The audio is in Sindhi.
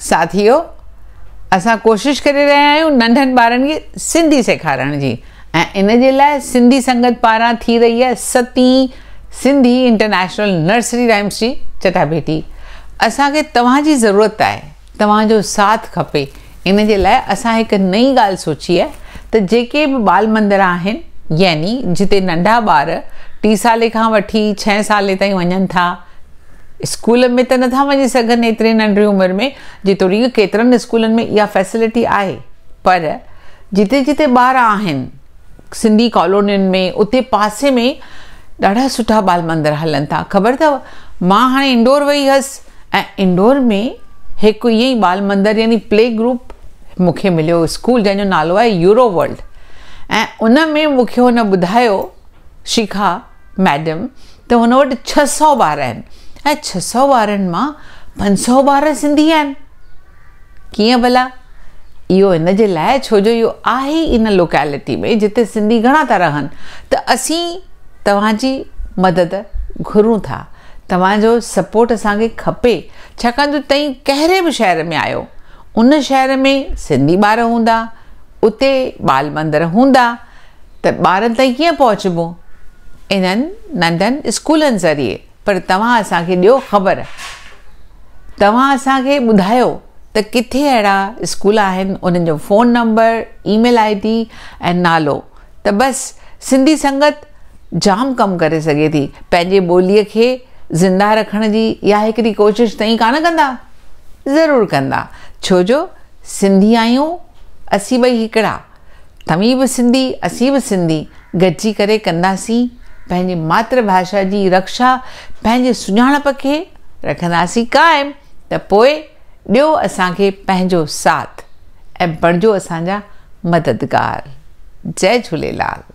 ساٿيو اسان ڪوشش ڪري رهيا آهيون ننڍن ٻارن کي سنڌي سيکارڻ جي ۽ ان جي لاء سنڌي سنگت پاران ٿي رهي آهي ستين سنڌي انٽرنيشنل نرسري رائمس جي چٽاڀيٽي. اسان کي توهان جي ضرورت آهي، توهان جو ساٿ کپي. ان جي لاء اسان هڪ نئين ڳالهه سوچي آهي ته جيڪي به ٻال مندر آهن يعني جتي ننڍا ٻار ٽي سالي کان وٺي ڇهين سالي تائين وڃن ٿا، اسڪول ۾ ته نٿا وڃي سگهن ايتري ننڍڙي عمر ۾ جيتوڻيڪ ڪيترن اسڪولن ۾ اها فيسلٽي آهي پر جتي جتي ٻار آهن سنڌي ڪالونين ۾ اتي پاسي ۾ ڏاڍا سٺا ٻال مندر هلن ٿا خبر اٿو مان هاڻي انڊور وئي هيس ۽ انڊور ۾ هڪ ائين ئي ٻال مندر يعني پلي گروپ مون کي مليو اسڪول جنهن جو نالو آهي يورو ورلڊ ۽ ان ۾ مون کي هن ٻڌايو شيکا ميڊم ته هن وٽ 600 ٻار آهن ۽ 600 ٻارن مان 500 ٻار سنڌي آهن. ڪيئن ڀلا؟ اهو ان جي لاء ڇو جو اهو آهي ئي ان لوڪيلٽي ۾ جتي سنڌي گهڻا ٿا رهن ته اسين توهان جي مدد گهرون ٿا. توهان جو سپورٽ اسان کي کپي ڇاڪاڻ جو توهين ڪهڙي به شهر ۾ آهيو ان شهر ۾ سنڌي ٻار هوندا اتي ٻال مندر هوندا ته ٻارن تائين ڪيئن پهچبو؟ انهن ننڍن اسڪولن ذريعي. پر توهان اسان کي ڏيو خبر. توهان اسان کي ٻڌايو ته ڪٿي اهڙا اسڪول آهن، انهن جو phone number, email I D ۽ نالو ته بس سنڌي سنگت جام ڪم ڪري سگهي ٿي. پنهنجي ٻوليء کي زنده رکڻ جي اها هڪڙي ڪوشش توهين ڪانه ڪندا؟ ضرور ڪندا. ڇو جو سنڌي آهيون اسين ٻئي هڪڙا. توهين به سنڌي اسين به سنڌي گڏجي ڪري ڪنداسين پنهنجي ماتر ڀاشا جي رڪشا پنهنجي سڃاڻپ کي رکنداسين قائم ته پوء ڏيو اسان کي پنهنجو ساٿ ۽ بڻجو اسان جا مددگار جئي جهوليلال.